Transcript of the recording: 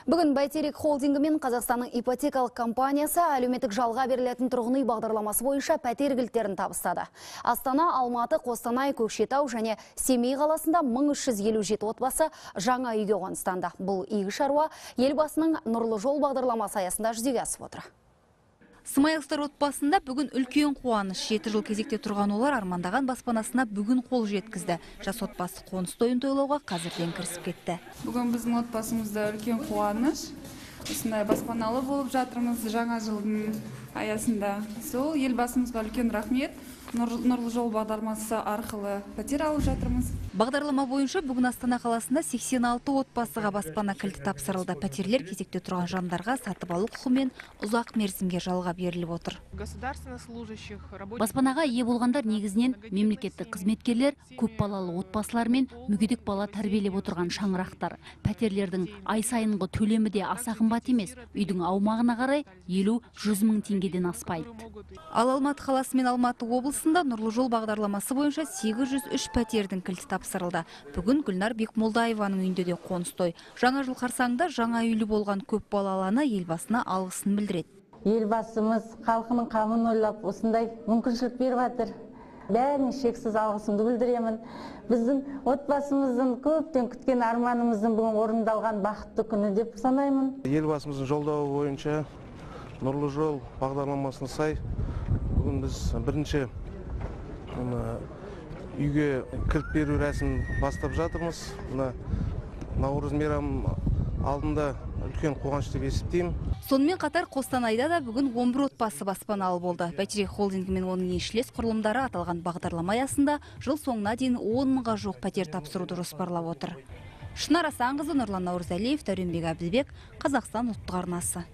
Бүгін Бәйтерек холдингі мен Қазақстанның ипотекалық компаниясы әлеуметтік жалға берілетін тұрғын үй бағдарламасы бойынша пәтер кілттерін табыстады. Астана, Алматы, Қостанай, Көкшетау және Семей қаласында 1357 отбасы жаңа үйге қоныстанды. Бұл игі шаруа елбасының Нұрлы жол бағдарламасы аясында жүзеге асып отыр. Смайыловтар отбасында бүгін үлкен қуаныш. 7 жыл кезекте тұрған олар армандаған баспанасына бүгін қол жеткізді. Жас отбасы қоныс тойын тойлауға қазірден кірісіп кетті. Бүгін біздің отбасымызда үлкен қуаныш. Осындай баспаналы болып жатырмыз жаңа жылдың аясында. Сол елбасымызға үлкен рахмет. Нұрлы жол бағдарламасы арқылы пәтер алып жатырмыз. Бағдарлама бойынша бүгін Астана қаласында 86 отбасыға баспана кілті тапсырылды. Пәтерлер кезекте тұрған жандарға сатып алу құқығымен ұзақ мерзімге жалға беріліп отыр. Баспанаға ие болғандар негізінен мемлекеттік қызметкерлер, көпбалалы отбасылар мен мүгедек бала тәрбиелеп отырған шаңырақтар. Пәтерлердің ай сайынғы төлемі де аса қымбат емес. Үйдің аумағына қарай 50-100 мың теңгеден аспайды. Ал Алматы қаласы мен Алматы облысында Нұрлы жол бағдарламасы бойынша 803 пәтердің кілті тапсырылды. Бүгін Гүлнар Бекмолдаеваның үйінде де қоныс той. Жаңа жыл қарсаңында жаңа үйлі болған көп балалы ана елбасына алғысын білдіреді. Елбасымыз халқының қамын ойлап осындай мүмкіншілік беріп жатыр. Бәріне шексіз алғысымды білдіремін. Біздің отбасымыздың көптен күткен арманымыздың бүгін орындалған бақытты күні деп санаймын. Елбасымыздың жолдауы бойынша Нұрлы жол бағдарламасына сай бүгін біз бірінші үйге кілт беру рәсімін бастап жатырмыз. Мына Наурыз мейрамы алдында үлкен қуаныш деп есептеймін. Сонымен қатар Қостанайда да бүгін 11 отбасы баспаналы болды. Бәйтерек холдингі мен оның еншілес құрылымдары аталған бағдарлама аясында жыл соңына дейін 10 мыңға жуық пәтер тапсыруды жоспарлап отыр. Шынар Асанқызы, Нұрлан Наурызалиев, Дәуренбек Әбдібек, Қазақстан ұлттық арнасы.